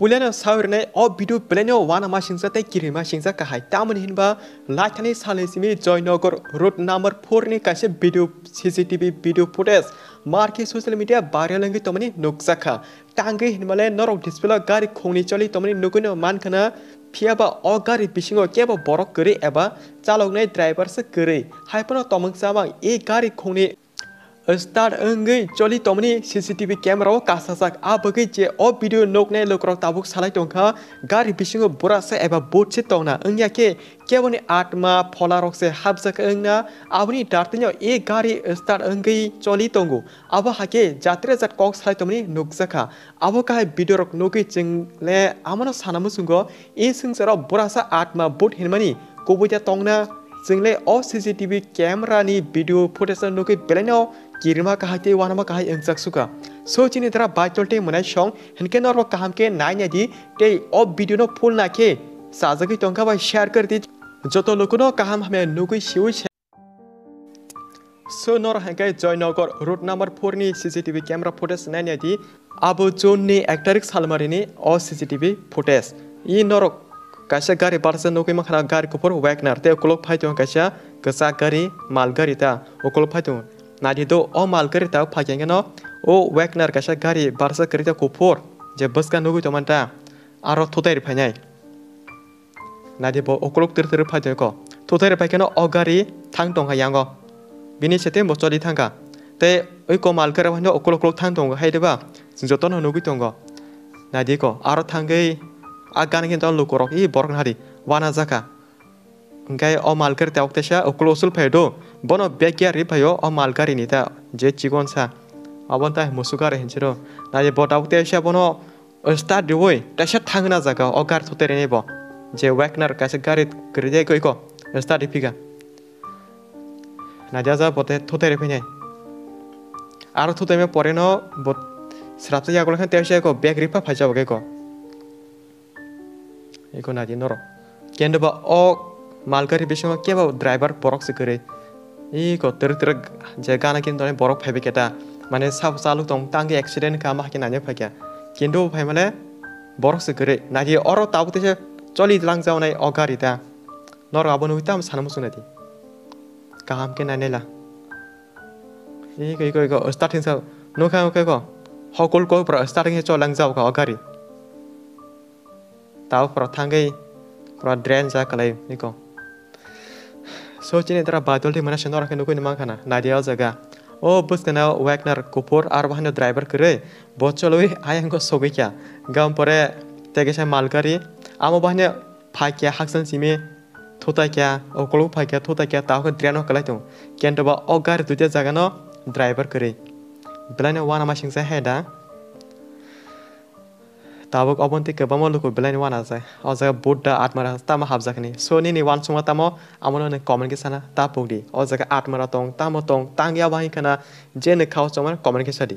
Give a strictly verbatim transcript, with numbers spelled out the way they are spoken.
Puilano sawi rwnai o video belaino uanama singsa tei kirima singsa kahai. Tamoni hinba laithani salni simi Joynagar road number four ni kaisa video, C C T V video footage markhe social media viral wngwi tongmani nukjakha. Tangwi hinmale norok display o gari khongni choli tongmani nugwino mankha na, phiyaba o gari bisingo kebo borok kwrwi eba chaloknai driver se kwrwi. Haiphano tomwng chamang e gari khongni start wngwi choli tongmani C C T V camera o kasajak. A bagwi je o video nuknai lukurok tabuk salai tongkha, gari bisingo burasa eba bhut se tongna wngya khe keboni atma pholarok se hapjak wngna. Aboni dartino e gari start wngwi choli tongo. Abo hakhe jatre jat kok salai tongmani nukjakha. Abo kahai video rok nugwi chwng le amano sana muchungo, e swngcharo burasa atma bhut hinmani kubuita tongna. Chwng le o C C T V camera ni video footage no nugwi belaino kirima kahai tei uanama kahai wngjak sukha. So chini dara baitol tei mwnai song hinkhe norok kaham khe nai nai di tei o video no full na khe chajagwi tongkha bai share kar di. Joto lukuno kaham hamya nugwi siwi se. So norok hinkhe Joynagar road number four ni C C T V camera footage nai nai di. Abo June ni ek tarik salmari ni o C C T V footage. I norok kaisa gari barsa nugwi mankha na, gari kuphur Wagoner tei ukulok phai tongo kaisa kwchak gari, mal gari ta ukulok phai tongo. Nai di do o mal gari ta phai khe no o Wagoner kaisa gari barsa kwrwi ta kuphur je bwska nugwi tongmani ta aro thutai rw phainai. Nai di bo ukulok twrwk twrwk phai tongkha. Thutai rw phai kheno o gari thang tongkha yango. Bini sete bo choli thangkha. Tei oi ko mal gari o haino ukulok ukulok thang tongo hai diba? Chwng jotono nugwi tongo. Nai di ko aro thangwi a gana khe lukurok i borok nahari uanajakha. Hinkhe o mal gari tabuk teisa ukulok usul phai do. Bono bag gear ri phaio o mal gari ni ta je chikon sa. Abo ta musuk gari hinwi siro. Nai di bo tabuk teisa bono start riwi teisa thangna jaga o gari thutai rwnai bo. Je Wagoner kaisa gari kwrwi de ko start riphiga. Nai di aja bo te thutai riphinai. Aro thutai me pore no bo srapsa yagulo khe teisa ko bag ripha phaijak ko. Eko nai di norok. Kendo ba o mal gari bisingo kebo driver borok se kwrwi. Eko twrwk twrwk je gana kini tongni borok phaibai khe ta. Mane sabo chalok tong tangwi accident kha ma hakhe naina phaikha. Kendo bo phaimale borok se kwrwi. Nai di oro tabuk teisa choli langjaonai o gari ta. Norok abo nugwi tamo sana muchung nai di. Kaham khe nainai la. Eko, eko, eko, starting sa. Nukha, nukha, eko. Hokol ko pura starting he cholang jao ka o gari. Tao pura thangwi pura drain ja kalai, eko. So chini dara badol di mana se norok khe nukwi ni mankha na. Nai di o jaga. O bwskano Wagoner kuphur aro bahino driver kwrwi. Bo cholwi ayang ko sogwi kha. Gam pore tei kaisa mal gari. Amo bahino phaikya haksan simi thutai kya, ukulok phaikya thutai kya, tao khe drain o kwlai tongo. Kento ba o gari duita jaga no driver kwrwi. Belai no uanama singsa he da. Tabuk obo tei kwbangma luku belai no uanajak. O jaga boat da atmara tamo hapjak ni. So nini uansukma tamo amo no comment khe sana ta puk di. O jaga atmara tong, tamo tong, tang ya bahai khana je nokha o chongmani comment khe sa di.